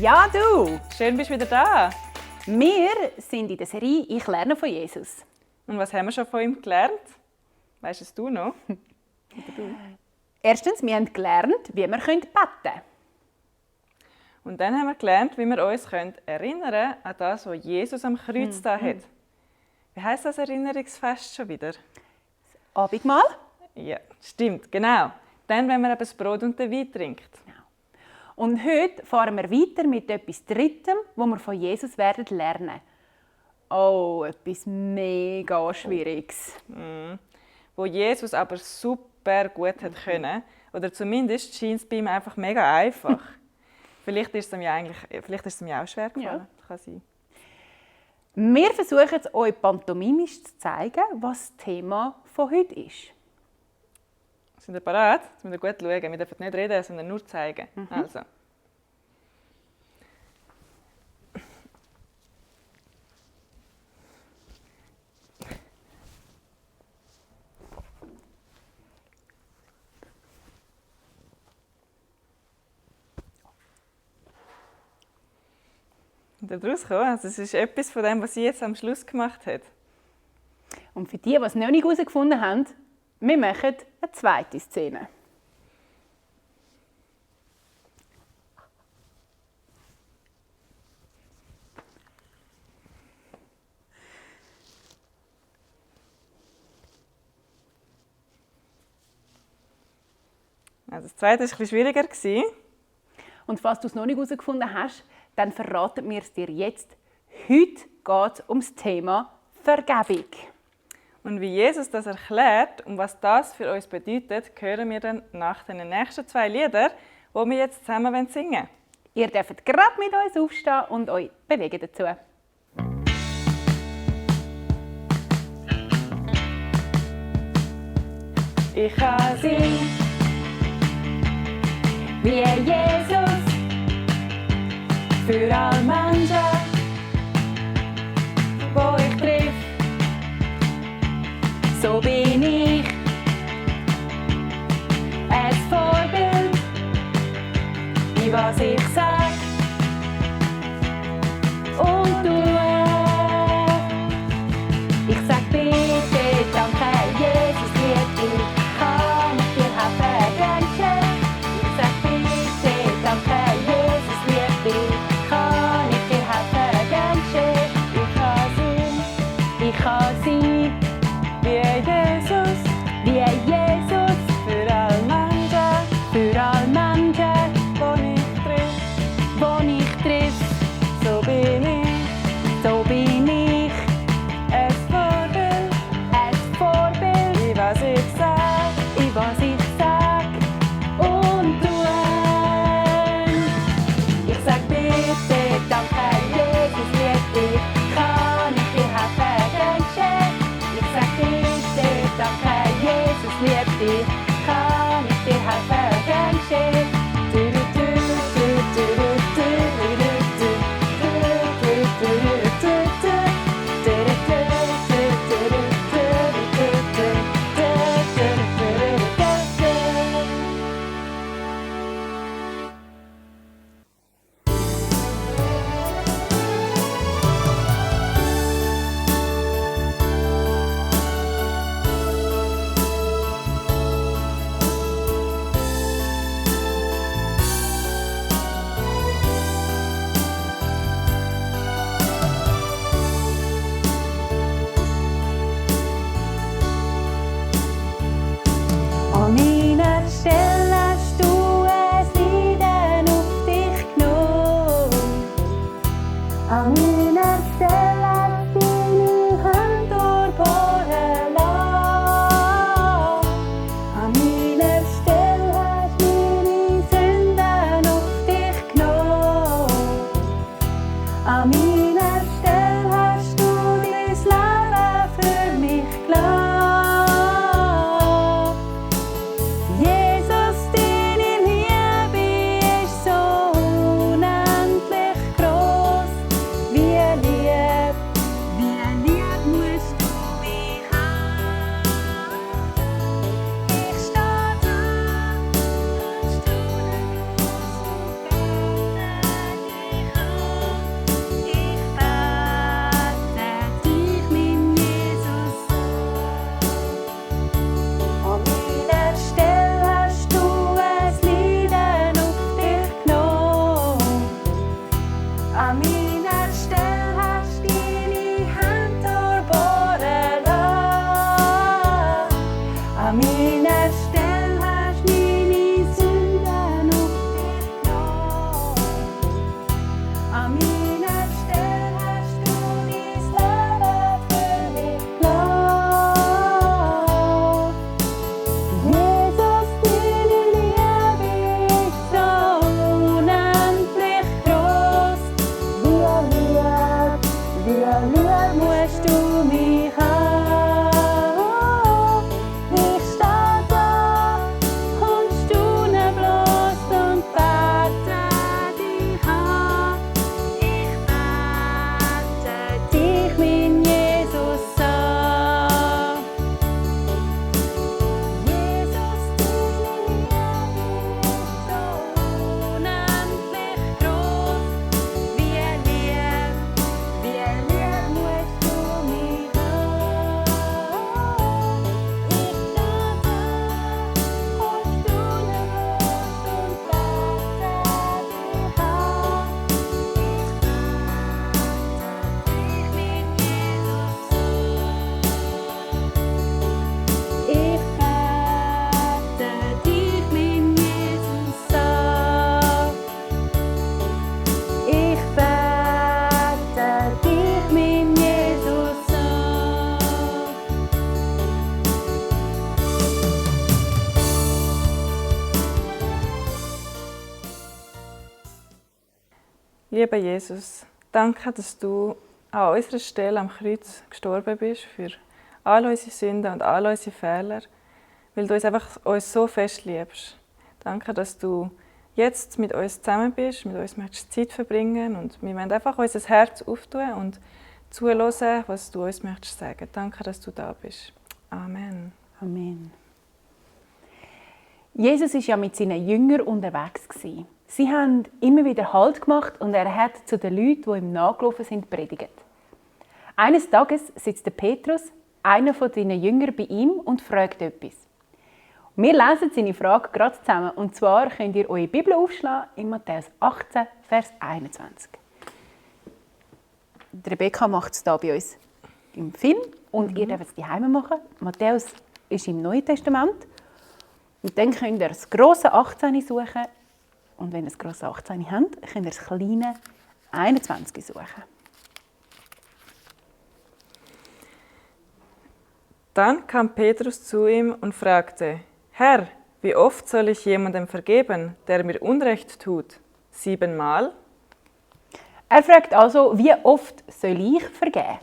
Ja, du! Schön, bist du wieder da. Wir sind in der Serie «Ich lerne von Jesus». Und was haben wir schon von ihm gelernt? Weisst es du noch? Oder du? Erstens, wir haben gelernt, wie wir beten können. Und dann haben wir gelernt, wie wir uns erinnern können an das, was Jesus am Kreuz da hat. Wie heisst das Erinnerungsfest schon wieder? Abendmahl. Ja, stimmt, genau. Dann, wenn man eben das Brot und den Wein trinkt. Und heute fahren wir weiter mit etwas Drittem, wo wir von Jesus werden lernen. Oh, etwas mega Schwieriges. Wo Jesus aber super gut hat können. Oder zumindest scheint es bei ihm einfach mega einfach. Vielleicht ist es ihm ja auch schwer gefallen. Ja. Kann sein. Wir versuchen es euch pantomimisch zu zeigen, was das Thema von heute ist. Sind ihr bereit? Jetzt müsst ihr gut schauen. Wir dürfen nicht reden, sondern nur zeigen. Also. Daraus kommen. Also es ist etwas von dem, was sie jetzt am Schluss gemacht hat. Und für die, die es noch nicht herausgefunden haben, wir machen eine zweite Szene. Also das zweite war ein bisschen schwieriger. Und falls du es noch nicht herausgefunden hast, dann verraten wir es dir jetzt. Heute geht es um das Thema Vergebung. Und wie Jesus das erklärt und was das für uns bedeutet, hören wir dann nach den nächsten 2 Liedern, die wir jetzt zusammen singen wollen. Ihr dürft gerade mit uns aufstehen und euch bewegen dazu. Ich kann Sing wie Jesus für alle Menschen, wo ich triff. So bin ich ein Vorbild, wie was ich sag und tue. Ich sag bitte, danke, Jesus liebt dich, kann ich dir helfen, danke. Ich sag bitte, danke, Jesus liebt dich, kann ich dir helfen, danke. Ich kann sein, wie Jesus für alle Menschen, wo ich triff. Lieber Jesus, danke, dass du an unserer Stelle am Kreuz gestorben bist für all unsere Sünden und all unsere Fehler, weil du uns so fest liebst. Danke, dass du jetzt mit uns zusammen bist, mit uns möchtest Zeit verbringen und wir wollen einfach unser Herz auftun und zuhören, was du uns möchtest sagen. Danke, dass du da bist. Amen. Amen. Jesus war ja mit seinen Jüngern unterwegs. Sie haben immer wieder Halt gemacht und er hat zu den Leuten, die ihm nachgelaufen sind, predigt. Eines Tages sitzt der Petrus, einer von seinen Jüngern, bei ihm und fragt etwas. Wir lesen seine Frage gerade zusammen. Und zwar könnt ihr eure Bibel aufschlagen in Matthäus 18, Vers 21. Rebecca macht es hier bei uns im Film und ihr dürft es daheim machen. Matthäus ist im Neuen Testament. Und dann könnt ihr das grosse 18 suchen. Und wenn ihr das grosse 18 habt, könnt ihr das kleine 21 suchen. Dann kam Petrus zu ihm und fragte: Herr, wie oft soll ich jemandem vergeben, der mir Unrecht tut? 7-mal? Er fragt also, wie oft soll ich vergeben?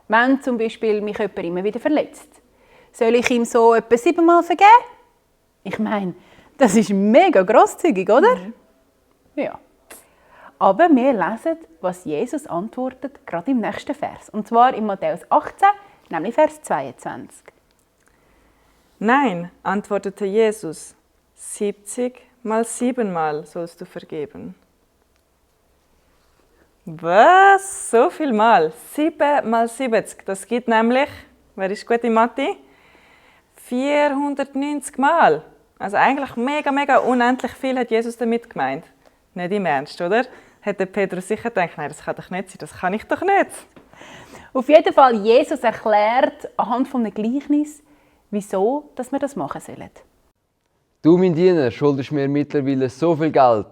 Wenn zum Beispiel mich jemand immer wieder verletzt. Soll ich ihm so etwa 7-mal vergeben? Ich meine, das ist mega grosszügig, oder? Ja. Aber wir lesen, was Jesus antwortet, gerade im nächsten Vers. Und zwar in Matthäus 18, nämlich Vers 22. Nein, antwortete Jesus, 70 mal 7-mal sollst du vergeben. Was? So viel Mal? 7 mal 70. Das gibt nämlich, wer ist gut in Mathe? 490 Mal. Also eigentlich mega unendlich viel hat Jesus damit gemeint. Nicht im Ernst, oder? Hätte Petrus sicher gedacht, nein, das kann doch nicht sein, das kann ich doch nicht. Auf jeden Fall, Jesus erklärt anhand von einem Gleichnis, wieso dass wir das machen sollen. Du, mein Diener, schuldest mir mittlerweile so viel Geld.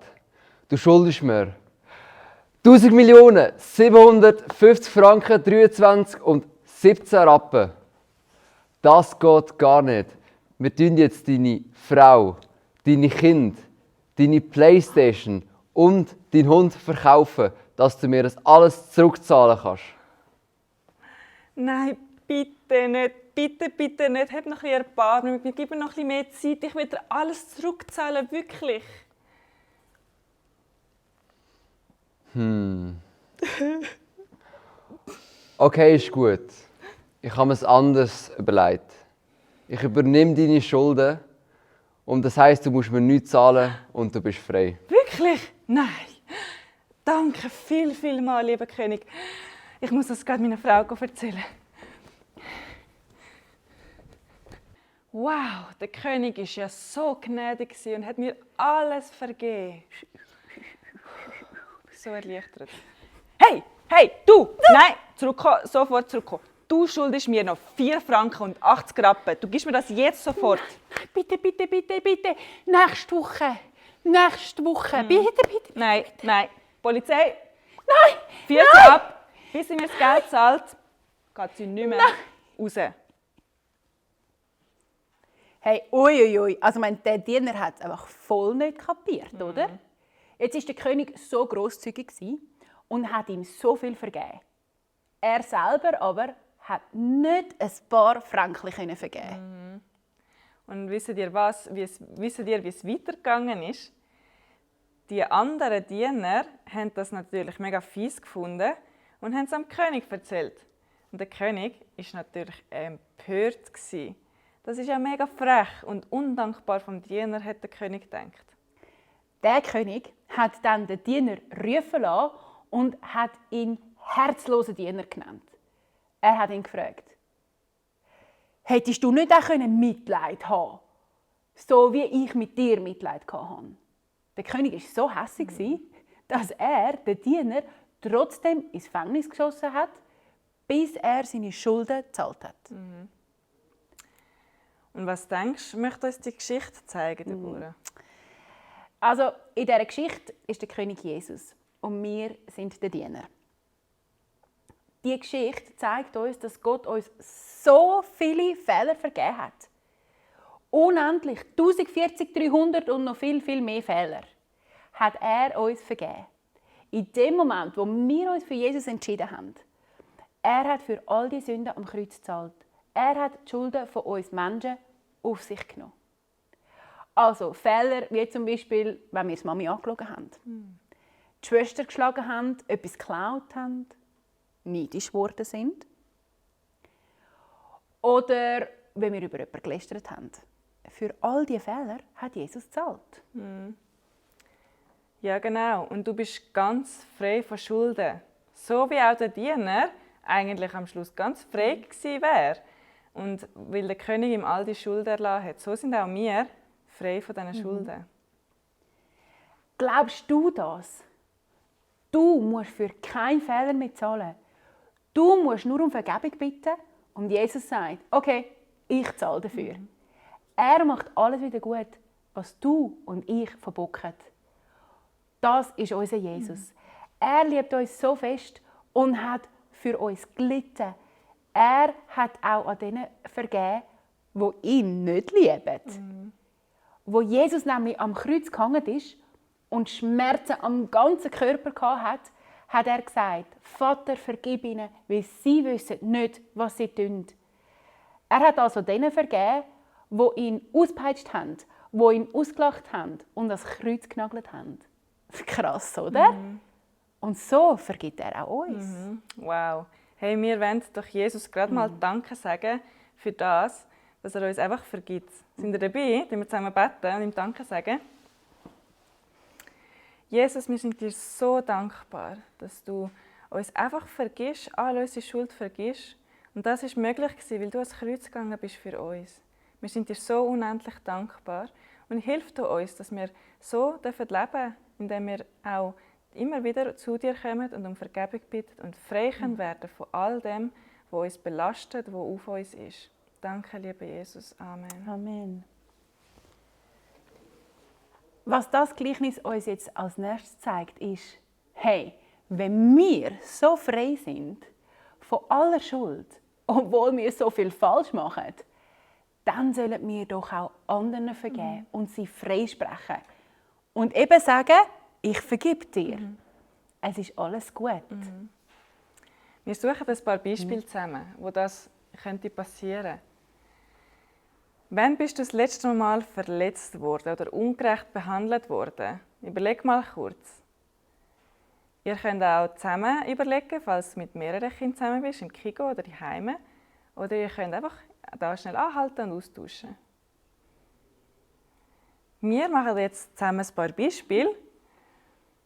Du schuldest mir 1000.750 Franken, 23 und 17 Rappen. Das geht gar nicht. Wir tun jetzt deine Frau, deine Kinder, deine Playstation und deinen Hund verkaufen, dass du mir das alles zurückzahlen kannst. Nein, bitte nicht. Bitte nicht. Hab noch ein bisschen Erbarmen mit mir. Gib mir noch ein bisschen mehr Zeit. Ich will dir alles zurückzahlen, wirklich. Okay, ist gut. Ich habe mir es anders überlegt. Ich übernehme deine Schulden und das heisst, du musst mir nichts zahlen und du bist frei. Wirklich? Nein. Danke viel mal, lieber König. Ich muss das gerade meiner Frau erzählen. Wow, der König war ja so gnädig und hat mir alles vergeben. So erleichtert. Hey, du! Nein, zurückkommen, sofort zurückkommen. Du schuldest mir noch 4 Franken und 80 Rappen. Du gibst mir das jetzt sofort. Bitte. Nächste Woche. Bitte. Nein. Polizei, Nein! führt sie ab. Bis sie mir das Geld zahlt, geht sie nicht mehr raus. Hey, ui. Also der Diener hat es einfach voll nicht kapiert, oder? Jetzt war der König so grosszügig und hat ihm so viel vergeben. Er selber aber hat nicht ein paar Franken vergeben. Und wisst ihr, wie es weitergegangen ist? Die anderen Diener haben das natürlich mega fies gefunden und haben es am König erzählt. Und der König war natürlich empört. Das ist ja mega frech und undankbar vom Diener, hat der König gedacht. Der König hat dann den Diener rufen lassen und hat ihn herzlosen Diener genannt. Er hat ihn gefragt: Hättest du nicht auch Mitleid haben, so wie ich mit dir Mitleid hatte? Der König war so hässig, dass er den Diener trotzdem ins Gefängnis geschossen hat, bis er seine Schulden gezahlt hat. Und was denkst du, möchte uns die Geschichte zeigen, Deborah? Also in dieser Geschichte ist der König Jesus und wir sind die Diener. Die Geschichte zeigt uns, dass Gott uns so viele Fehler vergeben hat. Unendlich, 1040, 300 und noch viel mehr Fehler hat er uns vergeben. in dem Moment, wo wir uns für Jesus entschieden haben, er hat für all die Sünden am Kreuz gezahlt. Er hat die Schulden von uns Menschen auf sich genommen. Also Fehler wie zum Beispiel, wenn wir die Mami angelogen haben, die Schwester geschlagen haben, etwas geklaut haben, neidisch geworden sind. Oder wenn wir über jemanden gelästert haben. Für all diese Fehler hat Jesus gezahlt. Ja, genau. Und du bist ganz frei von Schulden. So wie auch der Diener eigentlich am Schluss ganz frei gewesen wäre. Und weil der König ihm all die Schulden erlassen hat, so sind auch wir frei von diesen Schulden. Glaubst du das? Du musst für keinen Fehler mehr zahlen. Du musst nur um Vergebung bitten und Jesus sagt, okay, ich zahle dafür. Er macht alles wieder gut, was du und ich verbocken. Das ist unser Jesus. Er liebt uns so fest und hat für uns gelitten. Er hat auch an denen vergeben, die ihn nicht lieben. Wo Jesus nämlich am Kreuz gehangen ist und Schmerzen am ganzen Körper hatte, hat er gesagt, Vater, vergib ihnen, weil sie wissen nicht, was sie tun. Er hat also denen vergeben, die ihn ausgepeitscht haben, die ihn ausgelacht haben und ans Kreuz genagelt haben. Krass, oder? Und so vergibt er auch uns. Wow. Hey, wir wollen doch Jesus gerade mal Danke sagen für das, dass er uns einfach vergibt. Sind ihr dabei? Wollen wir zusammen beten und ihm Danke sagen? Jesus, wir sind dir so dankbar, dass du uns einfach vergisst, all unsere Schuld vergisst. Und das ist möglich gewesen, weil du ans Kreuz gegangen bist für uns. Wir sind dir so unendlich dankbar. Und hilf du uns, dass wir so leben dürfen, indem wir auch immer wieder zu dir kommen und um Vergebung bitten und frei werden von all dem, was uns belastet, was auf uns ist. Danke, lieber Jesus. Amen. Amen. Was das Gleichnis uns jetzt als nächstes zeigt, ist, hey, wenn wir so frei sind von aller Schuld, obwohl wir so viel falsch machen, dann sollen wir doch auch anderen vergeben und sie freisprechen. Und eben sagen, ich vergebe dir. Es ist alles gut. Wir suchen ein paar Beispiele zusammen, wo das könnte passieren. Wann bist du das letzte Mal verletzt worden oder ungerecht behandelt worden? Überleg mal kurz. Ihr könnt auch zusammen überlegen, falls du mit mehreren Kindern zusammen bist, im Kigo oder in Heime. Oder ihr könnt einfach da schnell anhalten und austauschen. Wir machen jetzt zusammen ein paar Beispiele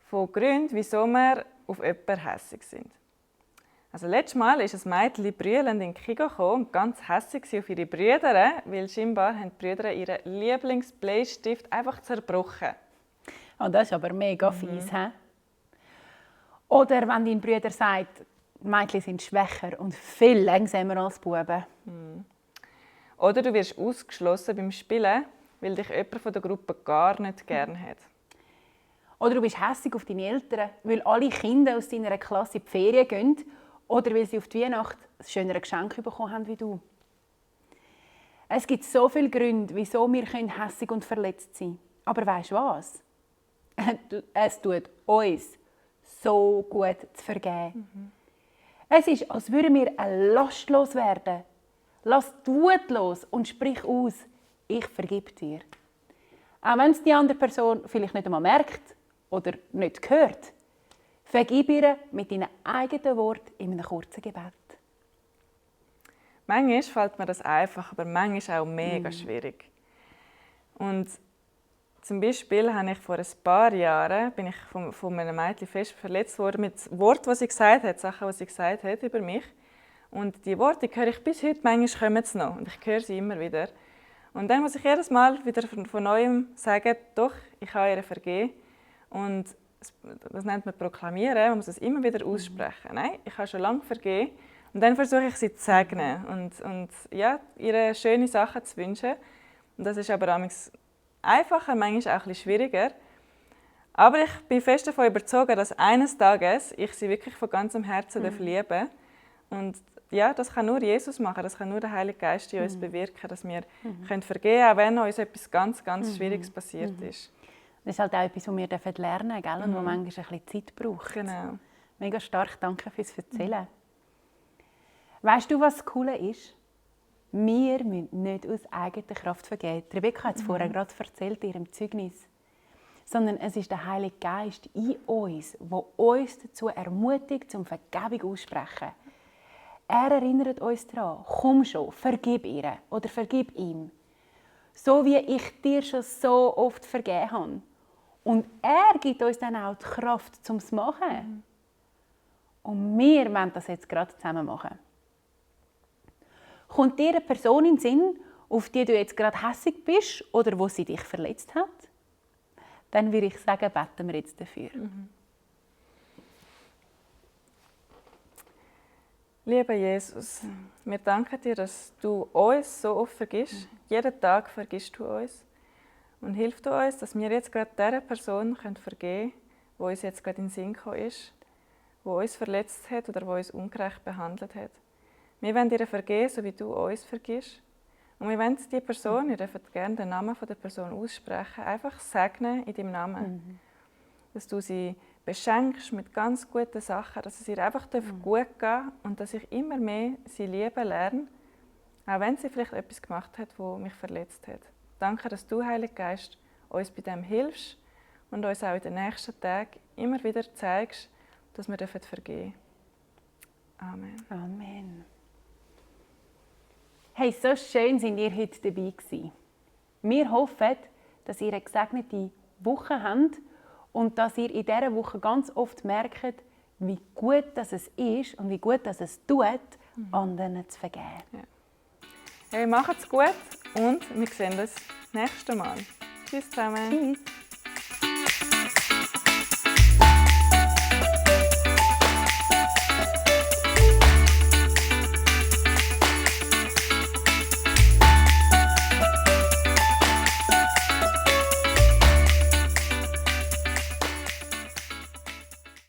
von Gründen, wieso wir auf jemanden hässig sind. Also letztes Mal ist ein Mädchen brüllend in Kigo gekommen und ganz hässig auf ihre Brüder, weil scheinbar haben die Brüder ihren Lieblingsbleistift einfach zerbrochen. Oh, das ist aber mega fies. He? Oder wenn dein Bruder sagt, die Mädchen sind schwächer und viel langsamer als die Buben. Oder du wirst ausgeschlossen beim Spielen, weil dich jemand von der Gruppe gar nicht gerne hat. Oder du bist hässig auf deine Eltern, weil alle Kinder aus deiner Klasse in die Ferien gehen oder weil sie auf die Weihnacht ein schöneres Geschenk bekommen haben wie du. Es gibt so viele Gründe, wieso wir hässig und verletzt sein können. Aber weisst du was? Es tut uns so gut zu vergeben. Es ist, als würden wir lastlos werden. Lass die Wut los und sprich aus, ich vergib dir. Auch wenn es die andere Person vielleicht nicht einmal merkt oder nicht hört, vergib ihr mit deinen eigenen Worten in einem kurzen Gebet. Manchmal fällt mir das einfach, aber manchmal auch mega schwierig. Und zum Beispiel habe ich vor ein paar Jahren bin ich von einem Mädchen fest verletzt worden mit Worten, die sie gesagt hat, Sachen, die sie gesagt hat über mich. Und die Worte höre ich bis heute, manchmal kommen sie noch und ich höre sie immer wieder. Und dann muss ich jedes Mal wieder von Neuem sagen, doch, ich habe ihr vergeben. Und das nennt man proklamieren, man muss es immer wieder aussprechen. Nein, ich habe schon lange vergeben. Und dann versuche ich sie zu segnen und ja, ihr schöne Sachen zu wünschen. Und das ist aber einfacher, manchmal auch ein bisschen schwieriger. Aber ich bin fest davon überzeugt, dass eines Tages ich sie wirklich von ganzem Herzen lieben darf. Und ja, das kann nur Jesus machen, das kann nur der Heilige Geist in uns bewirken, dass wir vergeben können, auch wenn uns etwas ganz, ganz Schwieriges passiert ist. Das ist halt auch etwas, was wir lernen dürfen, gell? Und wo manchmal ein bisschen Zeit braucht. Genau. Mega stark, danke fürs Erzählen. Weißt du, was das Coole ist? Wir müssen nicht aus eigener Kraft vergeben. Rebecca hat es vorher gerade erzählt in ihrem Zeugnis. Sondern es ist der Heilige Geist in uns, der uns dazu ermutigt, zum Vergebung aussprechen. Er erinnert uns daran, komm schon, vergib ihr oder vergib ihm. So wie ich dir schon so oft vergeben habe. Und er gibt uns dann auch die Kraft, um es zu machen. Und wir wollen das jetzt gerade zusammen machen. Kommt dir eine Person in den Sinn, auf die du jetzt gerade hässig bist oder wo sie dich verletzt hat? Dann würde ich sagen, beten wir jetzt dafür. Lieber Jesus, wir danken dir, dass du uns so oft vergisst. Jeden Tag vergisst du uns. Und hilf du uns, dass wir jetzt gerade dieser Person vergeben können, die uns jetzt gerade in den Sinn gekommen ist, die uns verletzt hat oder die uns ungerecht behandelt hat. Wir wollen dir vergeben, so wie du uns vergisst. Und wir wollen die Person, ihr dürft gerne den Namen der Person aussprechen, einfach segnen in deinem Namen. Dass du sie beschenkst mit ganz guten Sachen, dass es ihr einfach gut gehen darf und dass ich immer mehr sie lieben lerne, auch wenn sie vielleicht etwas gemacht hat, das mich verletzt hat. Danke, dass du, Heiliger Geist, uns bei dem hilfst und uns auch in den nächsten Tagen immer wieder zeigst, dass wir vergeben dürfen. Amen. Amen. Hey, so schön sind ihr heute dabei gewesen. Wir hoffen, dass ihr eine gesegnete Woche habt und dass ihr in dieser Woche ganz oft merkt, wie gut das es ist und wie gut das es tut, anderen zu vergeben. Ja. Hey, macht's gut und wir sehen uns nächstes Mal. Tschüss zusammen. Tschüss.